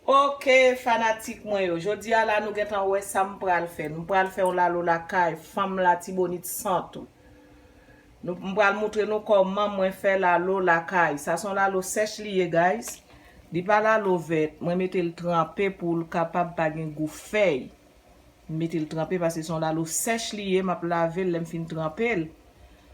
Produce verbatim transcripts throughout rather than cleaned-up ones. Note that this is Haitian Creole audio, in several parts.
Ok, fanatik mwen yo, jodi a la nou gentan wè sa m pral fè. M pral fè yon lalo lakay fanm Latibonit san tou. Nou, m pral moutre nou kòman mwen fè lalo lakay. Sa se yon lalo sèch li ye, guys. Li pa lalo vèt. Mwen mete l tranpe pou l kapab pa gen gou fèy. M mete l tranpe paske se yon lalo sèch li ye. M ap lave l lè m fin tranpe l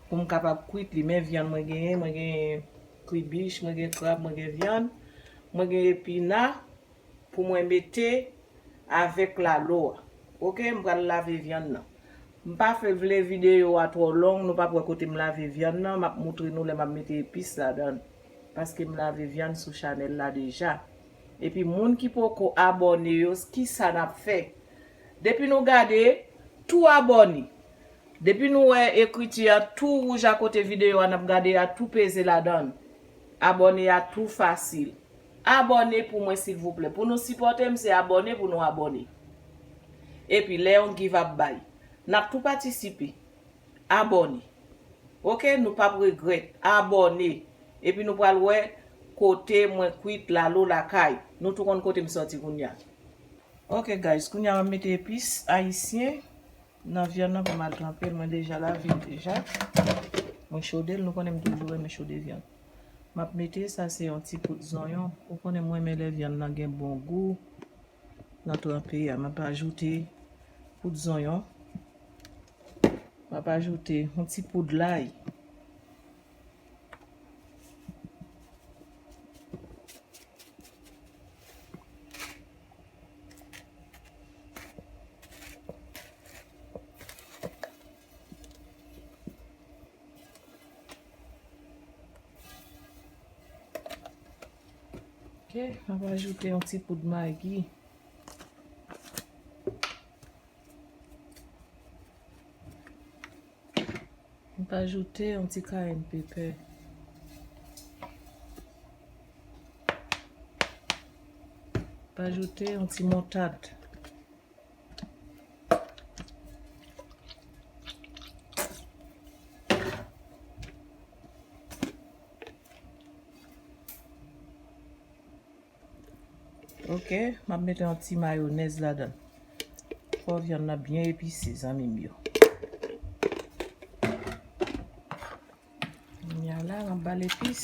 pou m kapab kwit li. Men vyann mwen genyen, mwen genyen kribich, mwen gen krab, mwen gen vyann, mwen gen epina pou mwen mete avèk lalo a. Ok, m pral lave vyann nan. M pa fè vle videyo a twò long, nou p ap wè kote m lave vyann nan, m ap moutre nou lè m ap mete epis ladan l. Paske m lave vyann sou chanèl la deja. Epi moun ki poko abòne yo, kisa n ap fè? Depi nou gade, tou abòne. Depi nou wè ekriti a tou wouj akote videyo a n ap gade a, tou peze ladan l. Abòne a tou fasil. Abòne pou mwen silvouplè. Pou nou sipòte m, se abòne pou nou abòne. Epi lè yon giv ap bay, n ap tou patisipe. Abòne. Ok, nou p ap regrèt. Abòne. Epi nou pral wè kote mwen kwit lalo lakay. Nou tou konn kote m sòti kounye a. Ok guys, kounye a m ap mete epis ayisyen nan vyann nan pou m al tranpe l. Mwen deja lave l deja. Mwen chode l, nou konnen m toujou renmen chode vyann. M ap mete, sa se yon ti poud zonyon. Ou konnen mwen renmen lè vyann nan gen bon gou nan tranpe a. M ap ajoute poud zonyon. M ap ajoute yon ti poud lay. Ok, m ap ajoute yon ti poud magi. M pa ajoute yon ti kayenn pepè. M pa ajoute yon ti moutad. Ok, m ap mete yon ti mayonèz ladan. Fò vyann nan byen epise, zanmi m yo. Kounye a la, m ap ba l epis.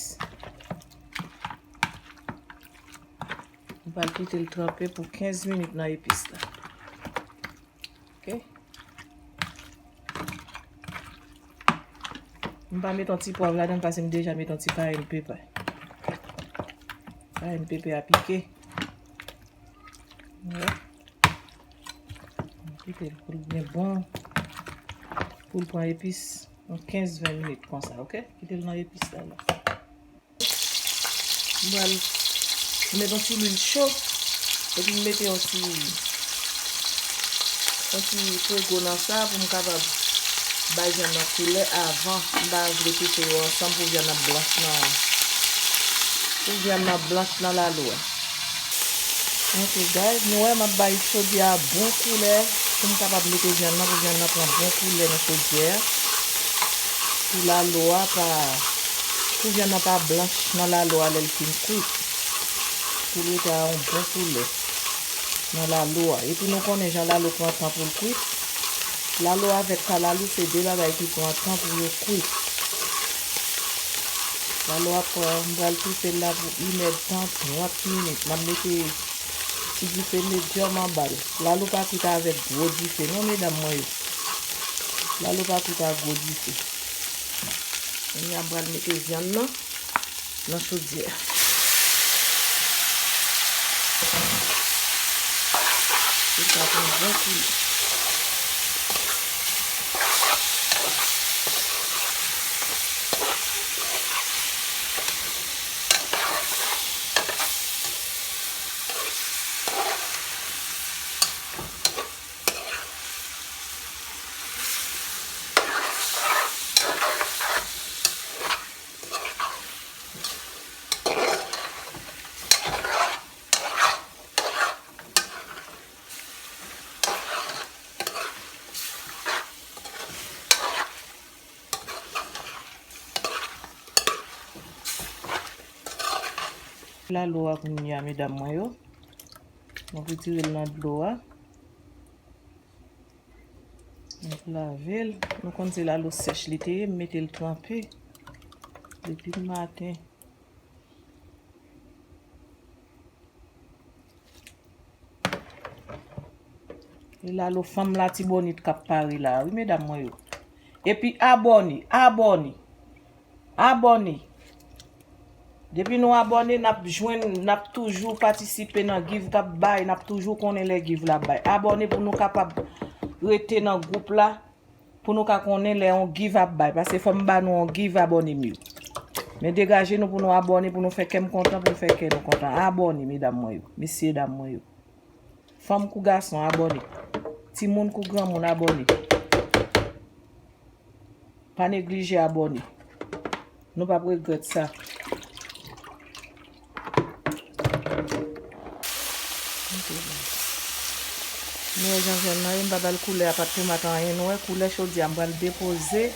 M pral kite l tranpe pou kenz minit nan epis la. Ok. M pa met yon ti pwav ladan l paske m deja met yon ti kayenn pepè. Kayenn pepè a pike. Wè. M kite l pou l byen bon. Pou l pran epis yon kenz ven minit konsa, ok? Kite l nan epis la la. M pral met yon ti lwil cho, epi m mete yon ti, yon ti prego nan sa pou m kapab bay vyann nan koulè avan. M pa vle pete yo ansanm pou vyann nan blanch nan, pou vyann nan blanch nan lalo a. Ok guys, nou wè m ap bay chodyè a bon koulè pou m kapab mete vyann nan, pou vyann nan pran bon koulè nan chodyè a. Pou lalo a pa, pou vyann nan pa blanch nan lalo a lè l fin kwit. Pou l rete a yon bon koulè nan lalo a. Epi nou konnen jan lalo pran tan pou l kwit. Lalo avèk kalalou se de bagay ki pran tan pou yo kwit. Lalo a pran, m pral pouse l la pou inèdtan, trant minit. M ap mete ti dife medyòm anba l. Lalo pa kwit avèk gwo dife non, medam mwen yo. Lalo pa kwit ak gwo dife. Kounye a m pral mete vyann nan nan chodyè a. Pou sa pran bon koulè. Lalo a kounye a, medam mwen yo. Mwen retire l nan dlo a. Mwen lave l. Nou konn se lalo sèch li te ye, m mete l tranpe depi maten. E lalo fanm Latibonit k ap pare la, wi, medam mwen yo. Epi abòne, abòne, abòne. Depi nou abòne, n ap jwenn, n ap toujou patisipe nan give k ap bay, n ap toujou konnen lè give la ap bay. Abòne pou nou kapab rete nan gwoup la, pou nou ka konnen lè yon give ap bay. Paske fò m ba nou yon give, abòne m yo. Men degaje nou pou nou abòne, pou nou fè kè m kontan, pou nou fè kè nou kontan. Abòne, medam mwen yo, mesye dam mwen yo. Fanm kou gason, abòne. Timoun kou granmoun, abòne. Pa neglije abòne. Nou p ap regrèt sa. Nou wè jan vyann nan ye, m pa ba l koulè a, pa t tomat anyen. Nou wè koulè chodyè a, m pral depoze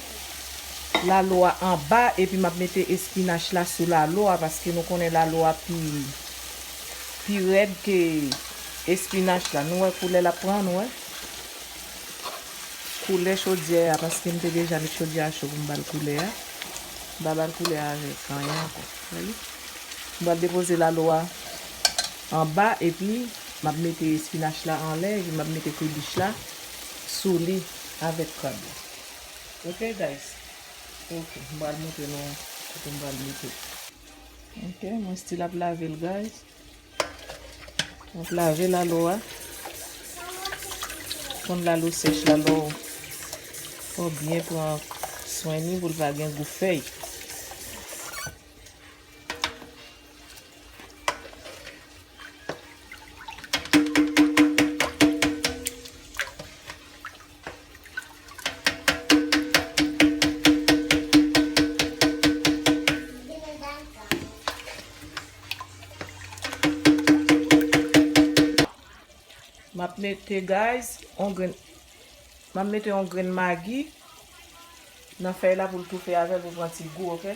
lalo a anba, epi m ap mete espinach la sou lalo a, paske nou konnen lalo a pi, pi rèd ke espinach la. Nou wè koulè l ap pran, nou wè. Koulè chodyè a, paske m te deja met chodyè a cho pou m ba l koulè a. M pa ba l koulè a avèk anyen ankò. Wè li? M pral depoze lalo a anba, epi m ap mete espinach la anlè, epi m ap mete kribich la sou li avèk krab la. Ok, guys? Ok, m pral montre nou kote m pral mete. Ok, mwen still ap lave l, guys. M ap lave lalo a. Konn lalo sèch, lalo fò byen pran swen li pou l pa gen gou fèy. M ap mete, guys, on grenn, m ap mete on grenn magi nan fèy la pou l toufe avè l, pou pran ti gou, ok?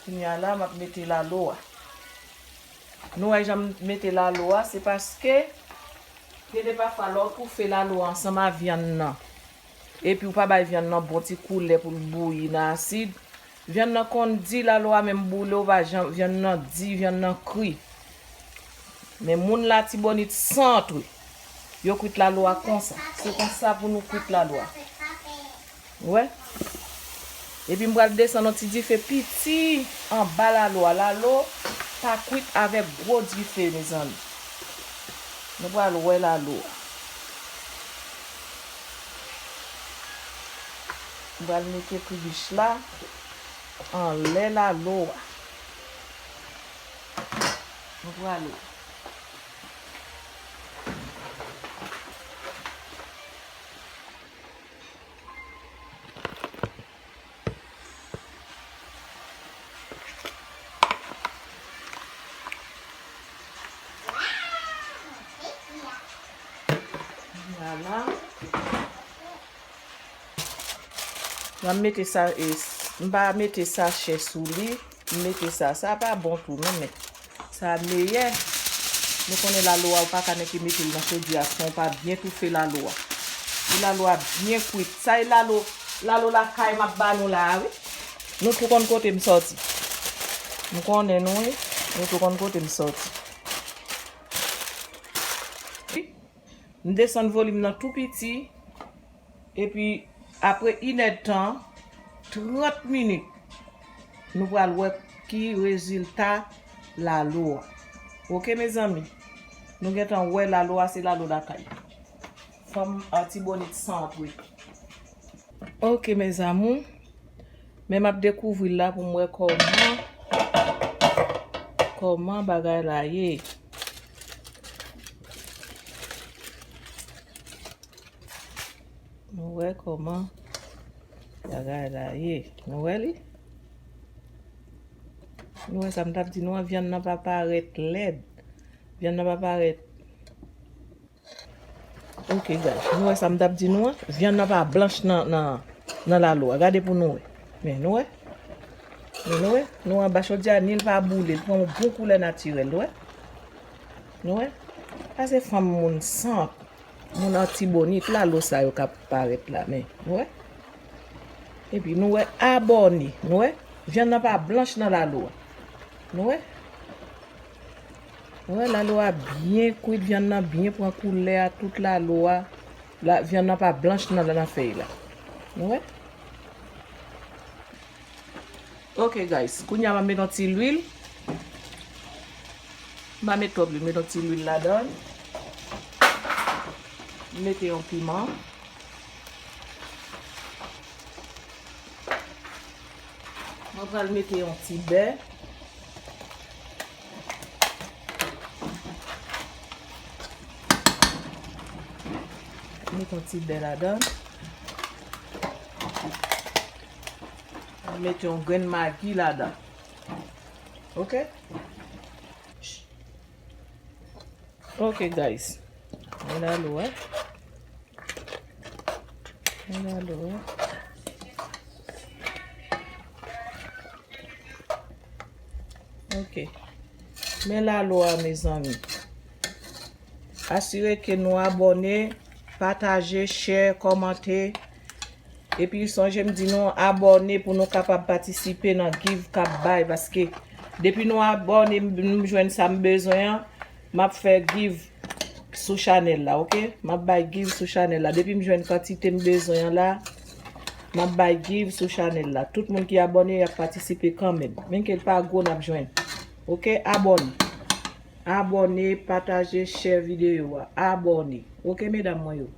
Kounye a la, m ap mete lalo a. Nou wè jan m mete lalo a, se paske gen de pafwa lè w toufe lalo a ansanm a vyann nan, epi w pa bay vyann nan bon ti koulè pou l bouyi nan asid, vyann nan konn di, lalo a menm boule, w pa janm, vyann nan di, vyann nan kri. Men moun Latibonit sant, wi. Yo kwit lalo a konsa. Se konsa pou nou kwit lalo a. Ou wè? Epi m pral desann yon ti dife piti anba lalo a. Lalo pa kwit avèk gwo dife, mezanmi. Nou pral wè lalo a. M pral mete kribich la anlè lalo a. Nou pral wè. Vwala. M ap mete sa, e, m pa mete sachè sou li. M mete sa. Sa pa bon tou, non, men sa meyè. Nou konnen lalo a, ou pa ka nèke mete l nan chodyè a san w pa byen toufe lalo a. Pou lalo a byen kwit. Sa e lalo, lalo lakay m ap ba nou la a, wi. Nou tou konn kote m sòti. M konnen nou, wi. Nou tou konn kote m sòti. M desann volim nan tou piti. Epi, apre inèdtan, trant minit, nou pral wè ki rezilta lalo a. Ok, mezanmi? Nou gentan wè lalo a, se lalo lakay. Fanm Latibonit san antre. Ok, mes amours. Men m ap dekouvri l la pou m wè kòman, kòman bagay la ye. Nou wè kòman bagay la ye. Nou wè li? Nou wè sa m t ap di nou an, vyann nan pa parèt lèd. Vyann nan pa parèt. Ok, guys. Nou wè sa m t ap di nou an? Vyann nan pa blanch nan, nan, nan lalo a. Gade pou nou wè. Men, nou wè? Men, nou wè? Nou anba chodyè a, ni l pa boule. L pran yon bon koulè natirèl, nou wè? Nou wè? Sa se fanm moun sant, moun Antibonit, lalo sa yo k ap parèt la, men, nou wè? Epi nou wè abòne, nou wè? Vyann nan pa blanch nan lalo a. Nou wè? Nou wè lalo a byen kwit, vyann nan byen pran koulè a, tout lalo a. La, vyann nan pa blanch nan, nan fèy la. Nou wè? Ok, guys. Kounye a, m ap met yon ti lwil. M pa met twòp lwil, met yon ti lwil ladan. Mete yon piman. Mwen pral mete yon ti bè. Met yon ti bè ladan. Met yon grenn magi ladan. Ok? Ok, guys. Men lalo a. Men lalo a. Ok. Men lalo a, mezanmi. Asire ke nou abòne, pataje, share, kòmante. Epi sonje m di nou abòne pou nou kapab patisipe nan give k ap bay, paske depi nou abòne, m, m jwenn sa m bezwen an, m ap fè give sou chanèl la, ok? M ap bay give sou chanèl la. Depi m jwenn kantite m bezwen an la, m ap bay give sou chanèl la. Tout moun ki abòne, y ap patisipe kanmenm. Menm ke l pa gwo, n ap jwenn. Ok? Abòne. Abòne, pataje, share videyo a. Abòne. Ok, medam mwen yo?